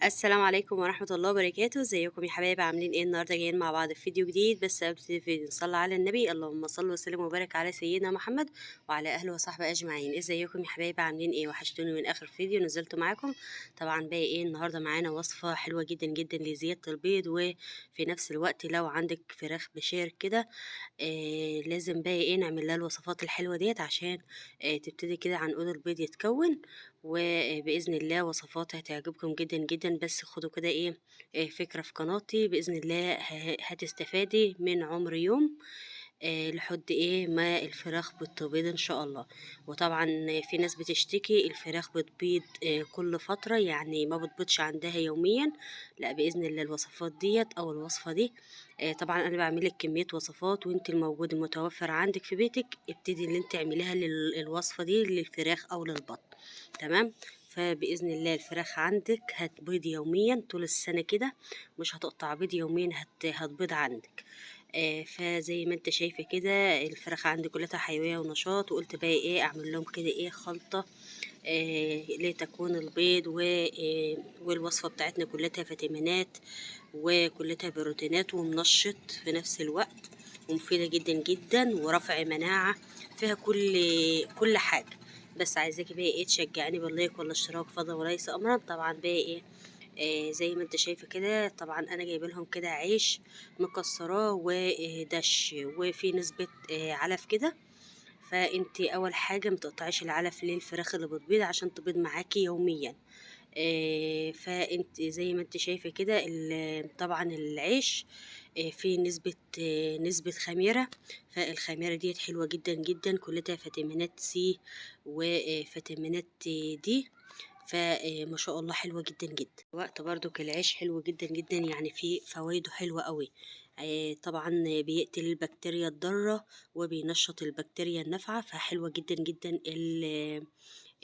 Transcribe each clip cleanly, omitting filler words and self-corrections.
السلام عليكم ورحمة الله وبركاته. ازيكم يا حبايب؟ عاملين ايه النهارده؟ جايين مع بعض في فيديو جديد. بس قبل الفيديو نصلي على النبي، اللهم صل وسلم وبارك على سيدنا محمد وعلى اهله وصحبه اجمعين. ازيكم يا حبايب؟ عاملين ايه؟ وحشتوني من اخر فيديو نزلته معاكم. طبعا بقى ايه النهارده معانا وصفه حلوة جدا جدا لزيادة البيض، وفي نفس الوقت لو عندك فراخ بشير كده لازم بقى ايه نعمل لها الوصفات الحلوة ديت عشان تبتدي كده عنقود البيض يتكون، وباذن الله وصفات هتعجبكم جدا جدا. بس خدوا كده ايه فكرة في قناتي، باذن الله هتستفادي من عمر يوم لحد ايه ما الفراخ بتبيض ان شاء الله. وطبعا في ناس بتشتكي الفراخ بتبيض كل فترة، يعني ما بتبيضش عندها يوميا. لا باذن الله الوصفات ديت او الوصفة دي طبعا انا بعمل لك كمية وصفات، وانت الموجود المتوفر عندك في بيتك ابتدي اللي انت تعمليها الوصفة دي للفراخ او للبط، تمام؟ فباذن الله الفراخ عندك هتبيض يوميا طول السنة كده، مش هتقطع بيض يوميا، هتبيض عندك. فزي ما انت شايفه كده الفراخ عندي كلها حيوية ونشاط، وقلت بقى ايه اعمل لهم كده ايه خلطه لتكوين البيض، والوصفه بتاعتنا كلها فيتامينات وكلها بروتينات ومنشط في نفس الوقت، ومفيدة جدا جدا ورفع مناعة، فيها كل حاجة. بس عايزاكي بقى ايه تشجعني بال like والاشتراك فضلا وليس امرا. طبعا بقى ايه زي ما انت شايفه كده، طبعا انا جايبه لهم كده عيش مكسراه ودش وفي نسبه علف كده. فانت اول حاجة ما تقطعيش العلف للفراخ اللي بتبيض عشان تبيض معاكي يوميا. فانت زي ما انت شايفه كده طبعا العيش فيه نسبه خميره، فالخميره ديت حلوة جدا جدا، كلها فيتامينات سي وفيتامينات دي، فما شاء الله حلوة جدا جدا. وقت برضو العيش حلو جدا جدا، يعني فيه فوائده حلوة قوي. طبعا بيقتل البكتيريا الضارة وبينشط البكتيريا النافعة، فحلوه جدا جدا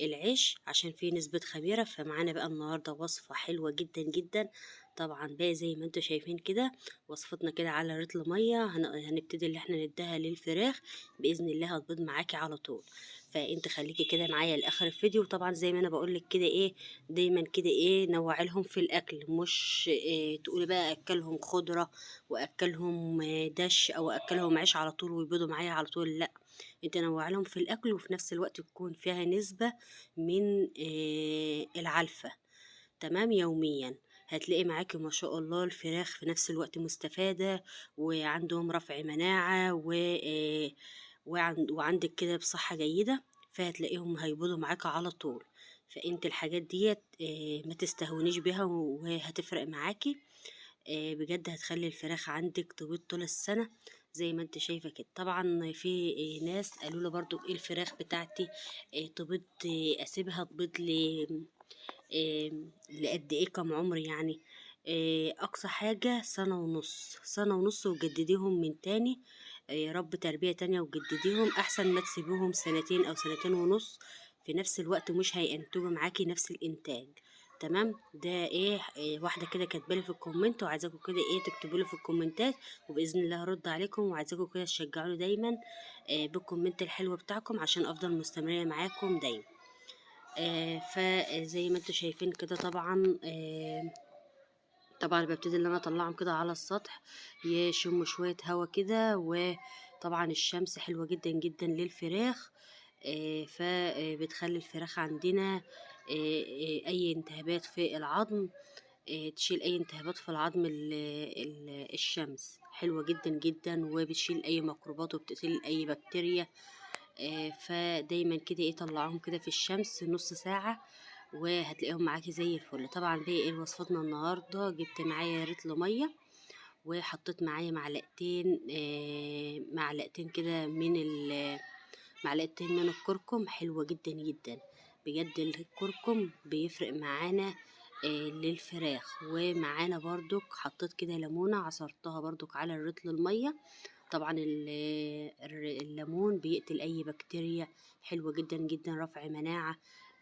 العيش عشان فيه نسبة خميرة. فمعانا بقى النهاردة وصفة حلوة جدا جدا. طبعا بقى زي ما انتوا شايفين كده وصفتنا كده على رتل مية، هنبتدي اللي احنا نديها للفراخ بإذن الله هتبيض معاكي على طول. فانت خليكي كده معايا لاخر الفيديو. وطبعا زي ما انا بقولك كده ايه دايما كده ايه نوعي لهم في الاكل، مش إيه تقولي بقى اكلهم خضرة واكلهم دش او اكلهم عيش على طول ويبيضوا معايا على طول، لا انت نوعي لهم في الاكل، وفي نفس الوقت تكون فيها نسبة من العلفة، تمام؟ يوميا هتلاقي معاكي ما شاء الله الفراخ في نفس الوقت مستفادة وعندهم رفع مناعة وعندك كده بصحة جيدة، فهتلاقيهم هيبيضوا معاكي على طول. فانت الحاجات ديت ما تستهونيش بيها وهتفرق معاكي، بجد هتخلي الفراخ عندك تبيض طول السنة زي ما انت شايفة كده. طبعا في ناس قالوا لي برضو ايه الفراخ بتاعتي، تبيض، اسيبها تبيض لقد ايه كم عمر يعني؟ اقصى حاجة سنة ونص، سنة ونص وجدديهم من تاني، رب تربية تانية وجدديهم، احسن ما تسيبوهم سنتين او سنتين ونص في نفس الوقت مش هينتجوا معاكي نفس الانتاج، تمام؟ ده واحدة كده كاتبالي في ال comment، وعايزاكم كده ايه تكتبوا لي في الكومنتات، وبإذن الله هرد عليكم. وعايزاكم كده تشجعوني دايما، بال comment الحلو بتاعكم عشان افضل مستمرة معاكم دايما. فزي ما انتوا شايفين كده طبعا ببتدي ان انا اطلعهم كده على السطح يشموا شوية هوا كده، وطبعا الشمس حلوة جدا جدا للفراخ، فبتخلي الفراخ عندنا، اي التهابات في العظم، تشيل اي التهابات في العظم، الشمس حلوة جدا جدا، وبتشيل اي ميكروبات وبتقتل اي بكتيريا. فدايما كده ايه طلعوهم كده في الشمس نص ساعة وهتلاقيهم معاكي زي الفل. طبعا بقى ايه وصفتنا النهارده، جبت معايا رتل مية وحطيت معايا معلقتين كده من معلقتين من الكركم، حلوة جدا جدا بجد. الكركم بيفرق معانا، للفراخ. ومعانا برضك حطيت كده ليمونة عصرتها برضك على الرتل المية. طبعا الليمون بيقتل اي بكتيريا، حلوة جدا جدا، رفع مناعة.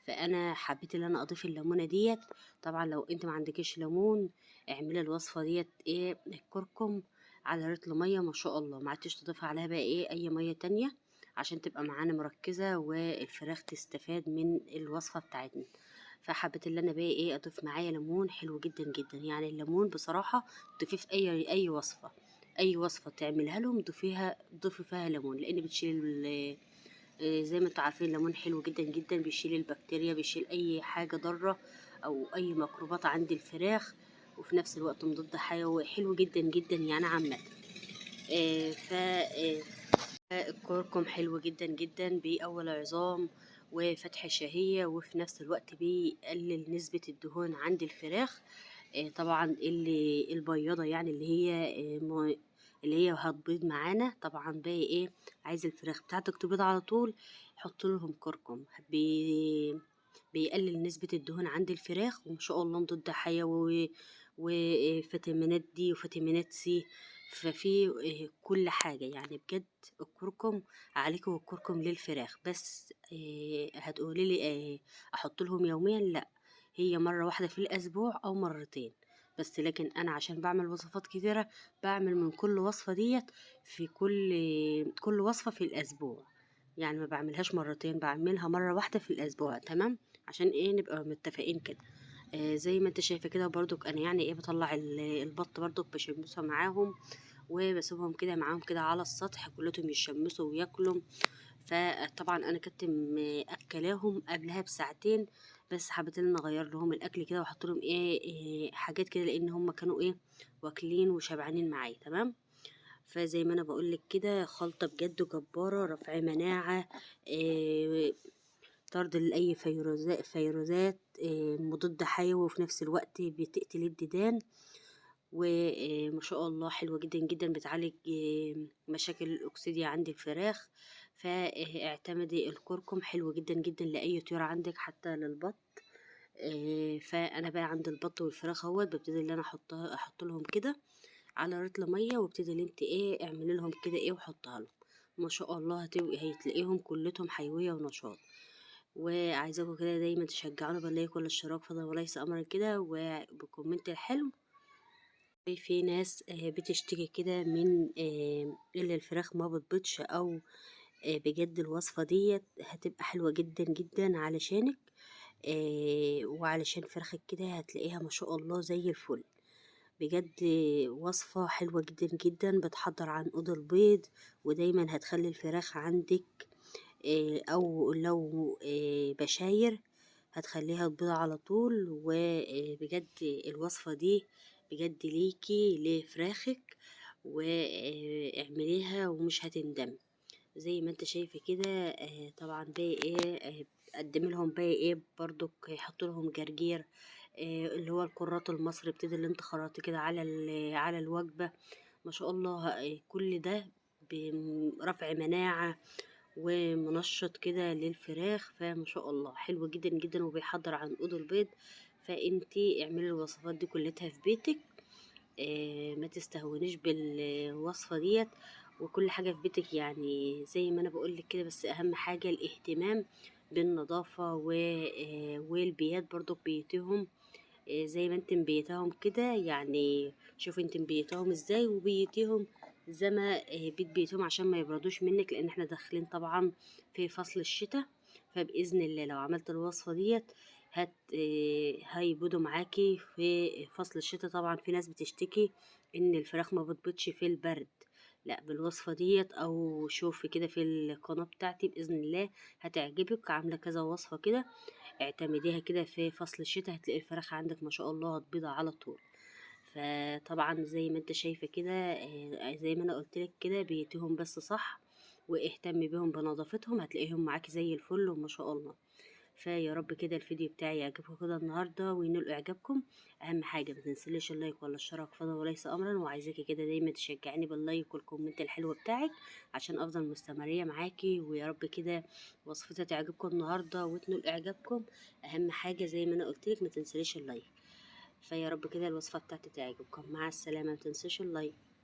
فانا حبيت ان انا اضيف الليمونة ديت. طبعا لو انت ما عندكيش ليمون اعملي الوصفة ديت ايه الكركم على رتل مية ما شاء الله، ما عدتش تضيفها عليها بقى ايه اي مية تانية عشان تبقى معانا مركزة والفراخ تستفاد من الوصفة بتاعتنا. فحبيت اللي انا بقى ايه اضيف معايا ليمون حلو جدا جدا. يعني الليمون بصراحة تضيفيه في اي وصفه، اي وصفه تعملها لهم ضيفي فيها ليمون، لان بتشيل زي ما انتوا عارفين الليمون حلو جدا جدا، بيشيل البكتيريا، بيشيل اي حاجة ضارة او اي ميكروبات عند الفراخ، وفي نفس الوقت مضاد حيوي حلو جدا جدا يعني عامة. ف الكركم حلو جدا جدا، بيقوي العظام وفتح الشهية، وفي نفس الوقت بيقلل نسبة الدهون عند الفراخ. طبعا اللي البياضة يعني اللي هي هتبيض معانا. طبعا بقى ايه، عايز الفراخ بتاعتك تبيض على طول، حط لهم كركم، بيقلل نسبة الدهون عند الفراخ، وما شاء الله مضاد حيوي وفيتامينات دي وفيتامينات سي، ففي كل حاجة يعني بجد. الكركم عليكم، والكركم للفراخ بس. هتقولي لي احط لهم يوميا؟ لا، هي مرة واحدة في الاسبوع او مرتين بس، لكن انا عشان بعمل وصفات كتيرة بعمل من كل وصفة ديت في كل وصفة في الاسبوع، يعني ما بعملهاش مرتين، بعملها مرة واحدة في الاسبوع، تمام؟ عشان ايه نبقى متفقين كده. زي ما انت شايفة كده برضك انا يعني ايه بطلع البط برضك بشمسه معاهم، وبسيبهم كده معاهم كده على السطح كلهم يشمسوا وياكلوا. فطبعا انا كنت مأكلاهم قبلها بساعتين، بس حبيت ان اغير لهم الاكل كده واحط لهم ايه حاجات كده، لان هم كانوا ايه واكلين وشبعانين معايا، تمام؟ فزي ما انا بقولك كده خلطة بجد جبارة، رفع مناعة، طرد لأي فيروزات، مضاد حيوي، وفي نفس الوقت بتقتل الديدان، وما شاء الله حلوة جدا جدا، بتعالج مشاكل الأكسدة عند الفراخ. فاعتمدي الكركم حلو جدا جدا لأي طيور عندك حتى للبط. فأنا بقى عند البط والفراخ اهوت ببتدي ان انا احط لهم كده على رطل مية، وابتدي ان انت ايه اعملي لهم كده ايه وحطها لهم، ما شاء الله هتلاقيهم كلتهم حيوية ونشاط. وعايزاكم كده دايما تشجعونا بال like والاشتراك فضلا وليس امرا كده، وبال comment الحلو. في ناس بتشتكي كده من اللي الفراخ ما بتبيضش، او بجد الوصفة ديت هتبقى حلوة جدا جدا علشانك، وعلشان فراخك كده هتلاقيها ما شاء الله زي الفل. بجد وصفة حلوة جدا جدا، بتحضر عنقود البيض، ودايما هتخلي الفراخ عندك، او لو بشاير هتخليها تبيض على طول. وبجد الوصفة دي بجد ليكي لفراخك، واعمليها ومش هتندمي زي ما انت شايفه كده. طبعا بقى ايه، قدم لهم بقى ايه برضك، حط لهم جرجير، اللي هو الكرات المصري، ابتدي اللي انت خرطت كده على الوجبة، ما شاء الله. كل ده برفع مناعة ومنشط كده للفراخ، فما شاء الله حلو جدا جدا، وبيحضر عنقود البيض. فانتي اعملي الوصفات دي كلتها في بيتك، ما تستهونيش بالوصفة ديت، وكل حاجة في بيتك يعني زي ما انا بقولك كده. بس اهم حاجة الاهتمام بالنظافة والبيات برضو بيتهم، زي ما انت مبيتاهم كده، يعني شوفي انت مبيتاهم ازاي، وبيتيهم زي ما بيت بيتهم عشان ما يبردوش منك، لان احنا داخلين طبعا في فصل الشتاء. فباذن الله لو عملت الوصفة ديت هيبيضوا معاكي في فصل الشتاء. طبعا في ناس بتشتكي ان الفراخ ما بتبيضش في البرد، لا بالوصفه ديت، او شوفي كده في القناة بتاعتي باذن الله هتعجبك، عامله كذا وصفه كده اعتمديها كده في فصل الشتاء، هتلاقي الفراخ عندك ما شاء الله هتبيض على طول. فطبعا زي ما انت شايفه كده، زي ما انا قلت لك كده، بيتهم بس صح، واهتمي بيهم بنظافتهم، هتلاقيهم معاكي زي الفل وما شاء الله. فيا رب كده الفيديو بتاعي يعجبكم كده النهارده وينال اعجابكم. اهم حاجة ما تنسليش ال like ولا الاشتراك فضلا وليس امرا، وعايزاكي كده دايما تشجعيني بال like وال comment الحلو بتاعك عشان افضل مستمريه معاكي. ويا رب كده وصفتي تعجبكم النهارده وتنال اعجابكم. اهم حاجة زي ما انا قلت لك ما تنسليش ال like. فيا رب كده الوصفة بتاعتي تعجبكم. مع السلامة، ما تنسوش ال like.